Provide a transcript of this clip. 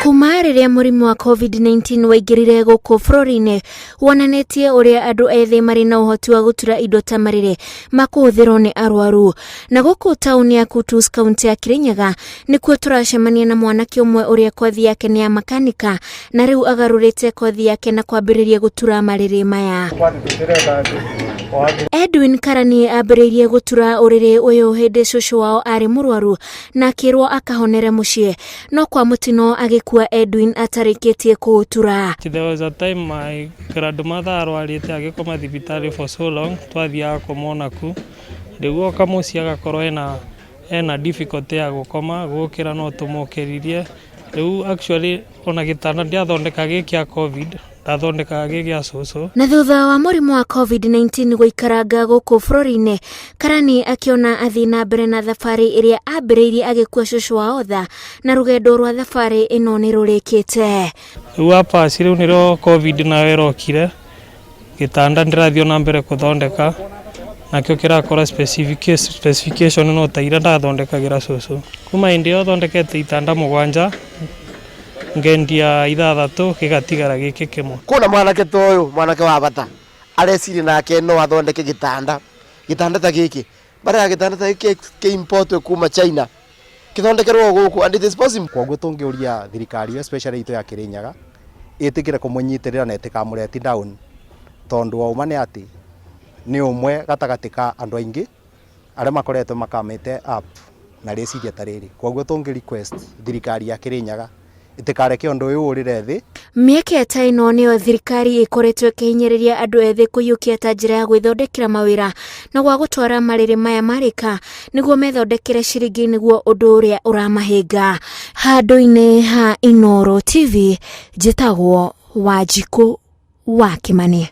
Kuma rĩrĩa mũrimũ wa COVID-19 waingĩrire gũkũ bũrũri-inĩ, wonanĩtie ũrĩa andũ ethĩ marĩ na ũhoti wa gũtura indo ta marĩrĩ ma kũhũthĩrwo nĩ arwaru. Na gũkũ taũni ya Kutus, kaunti ya Kirinyaga, nĩkuo tũracemania na mwanake ũmwe ũrĩa kothi yake nĩ ya makanika na rĩu agarũrĩte kothi yake na kwambĩrĩria gũtura marĩrĩ maya. Edwin Karani ambĩrĩirie gũtura ũrĩrĩ ũyũ hĩndĩ cũcũ wao arĩ mũrwaru na akĩrwo akahonere mũciĩ, no kwa mũtino agĩkua Edwin atarĩkĩtie kũũtura. There was a time my grandmother arwarĩte agĩkoma thibitarĩ for so long, twathiaga kũmona ku. Rĩu oka mũciĩ agakorwo ena difficulty ya gũkoma, gũkĩra no tũmũkĩririe. Rĩu actually ona gĩtanda ndiathondeka gĩ kĩa COVID, ndathondekaga gĩ gĩa cũcũ. Na thutha wa mũrimũ wa COVID-19 gũikaranga gũkũ bũrũri-inĩ, Karani akĩona athiĩ na mbere na thabarĩ ĩrĩa ambĩrĩirie agĩkua cũcũ wao tha, na rũgendo rwa thabarĩ ĩno nĩ rũrĩkĩte. Rĩu apaci rĩu nĩrĩo COVID nayo ĩrokire, gĩtanda ndĩrathiĩ ona mbere gũthondeka, nakĩo kĩrakora specification no ta iria ndathondekagĩra cũcũ. Kuma hĩndĩ ĩyo thondekete itanda 7, ngendia 6, gĩgatigara gĩkĩ kĩmwe. Kwona mwanake ta ũyũ, mwanake wa bata, areciria nake no athondeke gĩtanda, gĩtanda ta gĩkĩ. Mbara ya gĩtanda ta gĩkĩ kĩ importwe kuma China, kĩthondekerwo gũkũ, and it is possible. Koguo tũngĩũria thirikari, especially itũ ya Kirinyaga, ĩtĩkĩre kũmũnyitĩrĩra na ĩtĩkamũlet down, tondũ wa ũma nĩ atĩ nĩ ũmwe gatagatĩ ka andũ aingĩ arĩa makoretwo makamĩte up na rĩciria ta rĩrĩ. Koguo tũngĩ request thirikari ya Kirinyaga ĩtĩkareke ũndũ ũyũ ũrĩre thĩ. Mĩeke ta ĩno nĩyo thirikari ĩkoretwo ĩkĩhinyĩrĩria andũ ethĩ kũiyũkia ta njĩra ya gwĩthondekera mawĩra na gwa gũtwara marĩrĩ maya marĩka nĩguo methondekere ciringi, nĩguo ũndũ ũrĩa ũramahĩnga. Handũ-inĩ ha Inooro TV, njĩtagwo Wanjikũ wa Kĩmani.